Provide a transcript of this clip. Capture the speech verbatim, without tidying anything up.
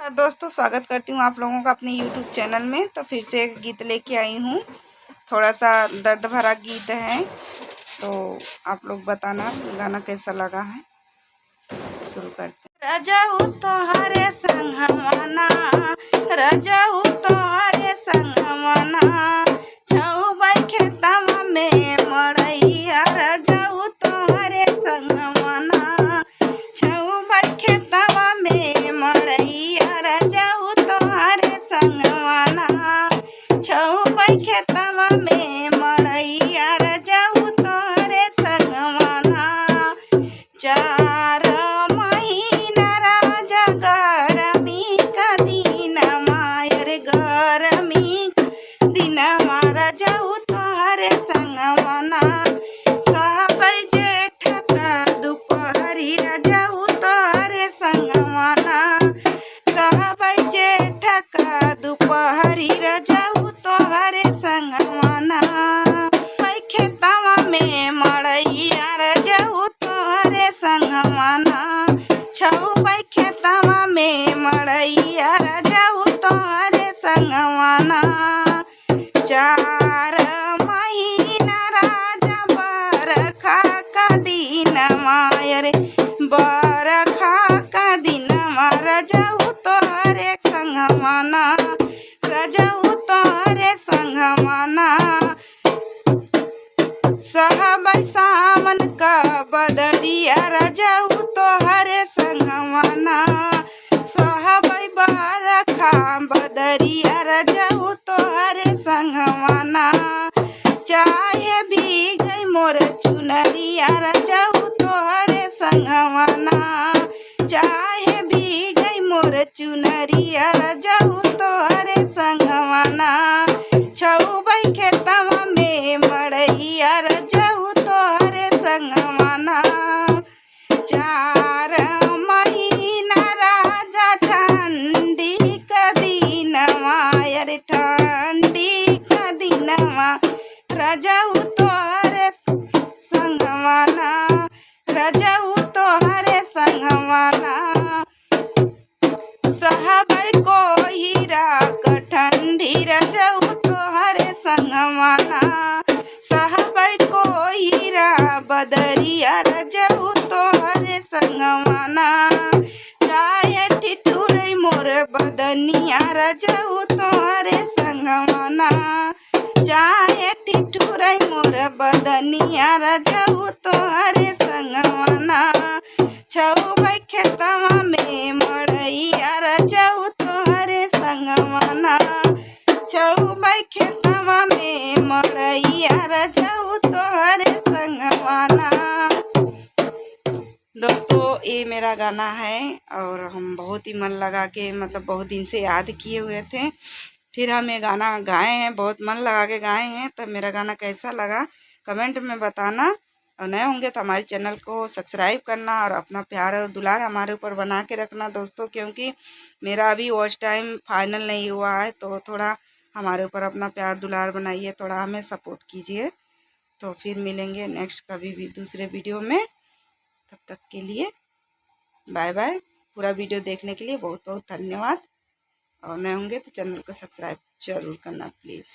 दोस्तों, स्वागत करती हूँ आप लोगों का अपने YouTube चैनल में। तो फिर से एक गीत लेके आई हूँ, थोड़ा सा दर्द भरा गीत है, तो आप लोग बताना गाना कैसा लगा है। शुरू करते हैं। रजऊ तोहरे संगवाना, रजऊ तोहरे संगवाना, छउबै खेतवा में मड़ैया। रजऊ तोहरे संगवाना, छउबै खेतवा में मड़ैया। रजऊ तोहरे संगवाना, छउबै खेतवा में मड़ैया। रजऊ तोहरे संगवाना, चार महीना राजा गरमी का दिनमा, अरे गरमी का दिनमा, रजऊ तोहरे संगवाना, सहबै जेठ का दुपहरी। रजऊ तोहरे संगवाना, सहबै जेठ का दुपहरी। रजऊ तोहरे संगवाना, बै खेतवा में मड़ैया। रजऊ तोहरे संगवाना, छउबै खेतवा में मड़ैया। रजऊ तोहरे संगवाना, चार महीना राजा बरखा का दिनमा, अरे बरखा का दिनमा, रजऊ तोहरे संगवाना, रजऊ तोहरे संगवाना, सहबै सावन का बदरिया। रजऊ तोहरे संगवाना, सहबै बरखा बदरिया। रजऊ तोहरे संगवाना, चाहे भीगै मोर चुनरिया। रजऊ तोहरे संगवाना, चाहे भीगै मोर चुनरिया। रजऊ तोहरे संगवाना, छउबै खेतवा में मड़ैया। रजऊ तोहरे संगवाना, चार महीना राजा ठंडी का दिनमा, अरे ठंडी का दिनमा, रजऊ तोहरे संगवाना, रजऊ तोहरे संगवाना, सहबै कोहिरा का ठंडी। रजऊ तोहरे संगवाना, सहबै कोहिरा बदरिया। रजऊ तोहरे संगवाना, चाहे ठिठुरै मोर बदनिया। रजऊ तोहरे संगवाना, चाहे ठिठुरै मोर बदनिया। रजऊ तोहरे संगवाना, छउबै खेतवा में मड़ैया। रजऊ तोहरे संगवाना, छउबै खेतवा में मड़ैया। रजऊ तोहरे संगवाना। दोस्तों, ये मेरा गाना है और हम बहुत ही मन लगा के, मतलब, बहुत दिन से याद किए हुए थे, फिर हम ये गाना गाए हैं, बहुत मन लगा के गाए हैं। तो मेरा गाना कैसा लगा, कमेंट में बताना, और नए होंगे तो हमारे चैनल को सब्सक्राइब करना और अपना प्यार और दुलार हमारे ऊपर बना के रखना दोस्तों, क्योंकि मेरा अभी वॉच टाइम फाइनल नहीं हुआ है, तो थोड़ा हमारे ऊपर अपना प्यार दुलार बनाइए, थोड़ा हमें सपोर्ट कीजिए। तो फिर मिलेंगे नेक्स्ट कभी भी दूसरे वीडियो में, तब तक के लिए बाय बाय। पूरा वीडियो देखने के लिए बहुत बहुत धन्यवाद, और नए होंगे तो चैनल को सब्सक्राइब जरूर करना प्लीज़।